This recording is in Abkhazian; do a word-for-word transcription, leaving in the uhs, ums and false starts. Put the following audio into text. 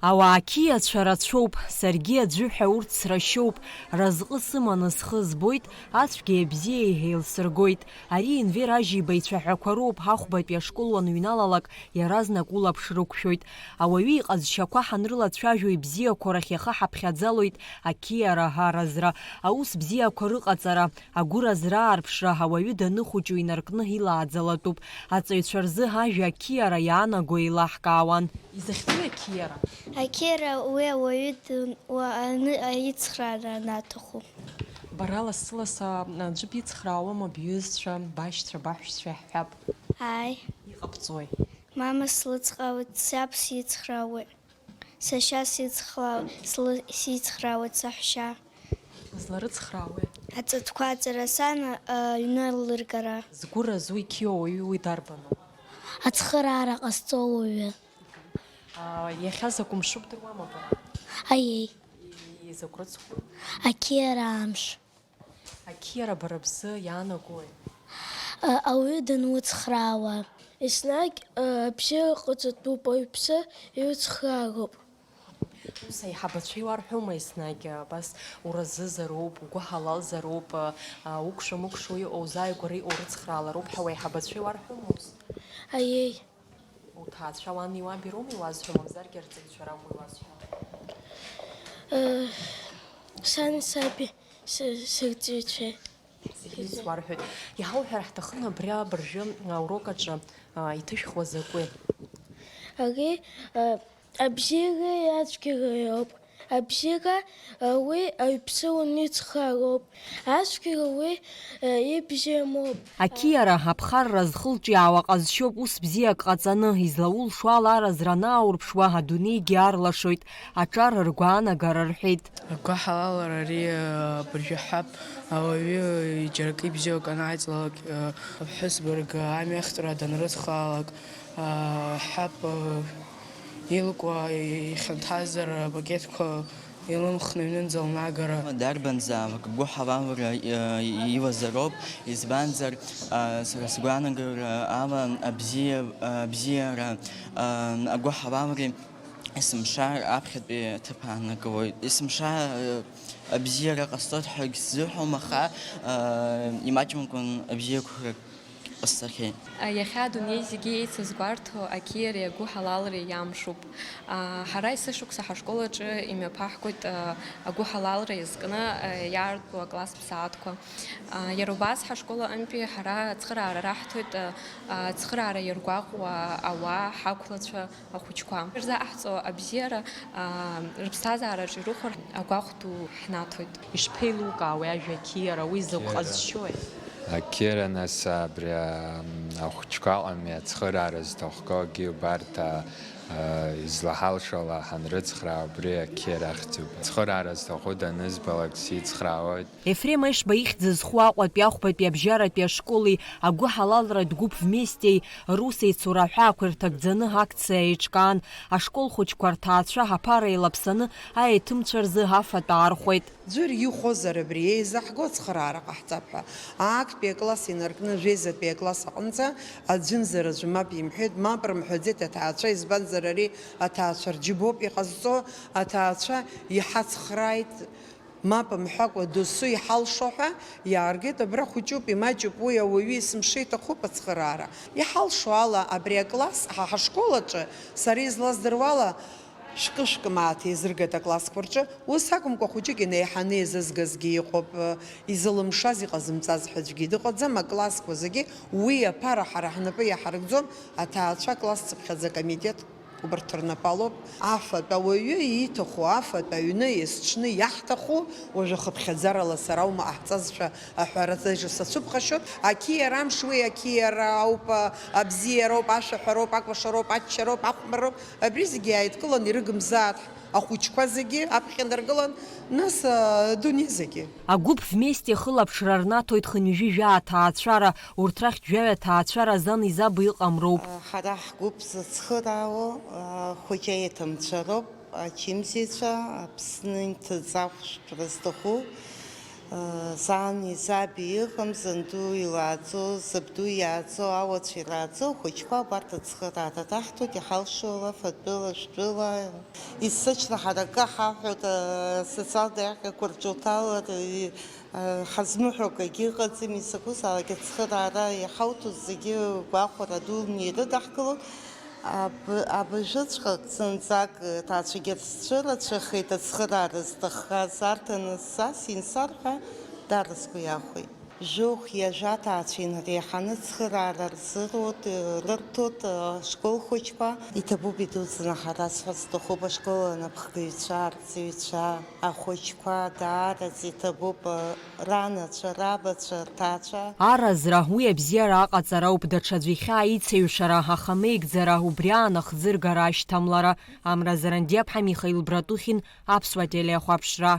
Ауаа қьиацәа рацәоуп, саргьы аӡәы ҳәа урҭ срашьоуп, разҟы сыманы схы збоит, ацәгьеи абзиеи еилсыргоит. Ари Енвер Ажьиба ицәаҳәақәа роуп, ҳахәбатәи ашкол уаныҩналалак, иаразнак улаԥш рықәшәоит. Ауаҩы иҟазшьақәа ҳанрылацәажәо, ибзиақәо рахь иахы ҳаԥхьаӡалоит, ақьиара, аразра, аус бзиақәа рыҟаҵара, агәыразра аарԥшра, ауаҩы даныхәыҷу инаркны илааӡалатәуп. Аҵаҩцәа рзы ажәа ақьиара иаанаго еилаҳкаауан. Изахьӡуи ақьиара? Ақьиара уи ауаҩы д-, уа-, аны-, аицхраара анаҭаху. Бара лассы-лассы аӡәы бицхраауама, бҩызцәа, башьцәа, баҳәшьцәа иаҳҳәап? Ааи. Иҟабҵои? Мама слыцхраауеит, саб сицхраауеит, сашьа сицхраа-, слы-, сицхраауеит, саҳәшьа. Изларыцхраауеи? Аҵатәқәа аҵара сан, а, аҩны алыргара. Згәы разу иқьиоу ауаҩы уи дарбану? Ацхыраара ҟазҵо ауаҩы. А, иахьа закә мшуп бдыруама бара? Аиеи. И-, изакә рыцхәу? Ақьиара амш. Ақьиара бара бзы иаанагои? А, ауаҩы дануцхраауа. Еснагь, а, абзиара ҟаҵатәуп, ауаҩԥсы иуцхраароуп. Ус аиҳабацәа иуарҳәома еснагь, абас уразызароуп, угәы ҳалалзароуп, а, укәша-мыкәшо иҟоу узааигәара иҟоу рыцхраалароуп ҳәа уеиҳабацәа иуарҳәома ус? Аиеи. Уҭаацәа уани уаби роума иуазҳәо, мамзаргьы арҵаҩцәа ракәу иуазҳәо? Э, сани саби, сы-, сырҵаҩцәеи. Зегьы исуарҳәоит. Иҳауҳәар ҳҭахын абри абыржәы аурок аҿы, а, иҭышәхуа закәи? Ари, а, абзиареи ацәгьареи ауп. Абзиара, а, уи аҩԥсы уаницхраароуп. Ацәгьара уи, а, ибзиамоуп. Ақьиара, аԥхарра зхылҿиаауа ҟазшьоуп ус бзиак ҟаҵаны, излаулшо ала аразра анааурԥшуа, адунеигьы аарлашоит, аҿар ргәаанагара рҳәеит. Агәаҳалалра ари, э, абыржәы ҳҳәап, ауаҩы џьаракы ибзиоу акы анааиҵалак, э, аԥҳәыс бырг амҩахьҵәра данрыцхраалак, э, ҳҳәап, э, илкуа ихьанҭазар апакетқәа илымхны аҩнынӡа лнагара. Дарбанзаалак агәыҳалалра, э, илазароуп, избанзар, э, сара сгәаанагара ала абзиа-, абзиара, э, агәыҳалалреи Есымша аԥхьатәи аҭыԥ ааннакылоит. Есымша, э, абзиара ҟасҵоит ҳәагь сзыҳәом, аха, э, имаҷымкәан абзиақәа ҟасҵахьеит. Иахьа адунеи зегьы еицызгәарҭо ақьиареи агәыҳалалреи иамшуп. Ҳара есышықәса ҳашкол аҿы имҩаԥаҳгоит агәыҳалалра иазкны иаарту акласстә сааҭқәа. Иара убас ҳашкол аҟынтәи ҳара ацхыраара раҳҭоит, ацхыраара иаргәаҟуа ауаа, ҳақәлацәа, ахәыҷқәа. Ирзаҟаҳҵо абзиара, аа, рыԥсҭазаараҿы ирыхәар агәаҟ ду ҳнаҭоит. Ишԥеилукаауеи ажәа ақьиара, уи закә Қьиара. Ҟазшьои? Ақьиара, нас, абри, ам, ахәыҷқәа ыҟами, ацхыраара зҭахгоугьы убарҭ, а, а, излаҳалшо ала ҳанрыцхраа, убри ақьиара ахьӡуп. Ацхыраара зҭаху данызбалак сицхраауеит. Ефрем Ешба ихьӡ зху Аҟәатәи ахәбатәи абжьаратәи ашколи агәыҳалалратә гәыԥ Вместе-и рус еицура аҳәаақәа ирҭагӡаны акциа еиҿкаан. Ашкол хәыҷқәа рҭаацәа аԥара еилаԥсаны аеҭымцәа рзы афатә аархәеит. Ӡәыр ихәозар абри еизаҳго ацхыраара ҟаҳҵап ҳәа, актәи акласс инаркны жәеизатәи акласс аҟынӡа аӡәымзар аӡәы мап имҳәеит, мап рымҳәаӡеит аҭаацәа, избанзар ари аҭаацәа рџьыбоуп иҟазҵо, аҭаацәа иҳацхрааит. Мап мҳәакәа, досу иҳалшо ҳәа иааргеит, абра хәыҷуп, имаҷуп, уи ауаҩы есымша иҭахуп ацхыраара. Иҳалшо ала, абри акласс, ҳа ҳашкол аҿы, сара излаздыруа ала, шәкы-шәкы мааҭ еизыргеит аклассқәа рҿы, ус акәымкәа, хәыҷык инеиҳаны еизызгазгьы иҟоуп, изылымшаз, иҟазымҵаз ҳәа аӡәгьы дыҟаӡам, аклассқәа зегьы уи аԥара ҳара ҳнапы иаҳаркӡом, аҭаацәа акласс цыԥхьаӡа акомитет Убарҭ рнапалоуп. Афатә ауаҩы ииҭаху, афатә аҩны, есҽны иаҳҭаху, уажәы хыԥхьаӡарала сара аума ҟаҳҵазшәа аҳәара сацәыԥхашьоит. Ақьиара амш уи ақьиара ауп, абзиароуп, ашәаҳәароуп, акәашароуп, аччароуп, ахәмарроуп. Абри зегьы иааидкыланы ирыгымзааит ахәыҷқәа зегьы, аԥхьа наргылан, нас, адунеи зегьы. Агәыԥ Вместе хылаԥшра рнаҭоит хынҩажәи жәаа ҭаацәара, урҭ рахьтә жәаҩа ҭаацәара азан изабу иҟам роуп. Ҳара ҳгәыԥ зыцхыраауа, а, хәыҷы аиаҭымцәа роуп, ачымзицәа, Аԥсны инҭыҵ ахәшәтәра зҭаху, Зани саби ыҟам, занду илааӡо, забду иааӡо, ауацәа ирааӡо, ахәыҷқәа абарҭ ацхыраара раҳҭоит, иҳалшо ала фатәыла, жәтәыла. Есыҽны ҳара акы ҳаҳәоит, асоциалтә еиҳаракқәа рҿы уҭалар, и-, ҳазмыҳәо акгьы ыҟаӡам, изакәызаалак ацхыраара иҳауҭоз зегьы гәахәара дуны ирыдаҳкылоит. Аб-, абыржәыҵәҟьа зынӡак аҭаацәагьы рцәырацәахеит, ацхыраара зҭаххаз арҭ анысзасин сарҳәа, дара сгәы иахәеит. Жәохә ҩажәа ҭаацәа инареиҳаны цхыраара рзыруеит, рырҭоит ашкол хәыҷқәа. Иҭабуп идуӡӡаны ҳара сҳәар сҭахуп ашкол анапхгаҩцәа, арҵаҩцәа, ахәыҷқәа даараӡа иҭабуп, ранацәа, рабацәа, рҭаацәа. Аразра, уи абзиара аҟаҵара ауп, даҽаӡә ихьаа ицеиҩшара, ахамеигӡара, убри аан ахӡыргара, ашьҭамлара. Амра Зарандиаԥҳа, Михаил Братухин, Аԥсуа телеахәаԥшра.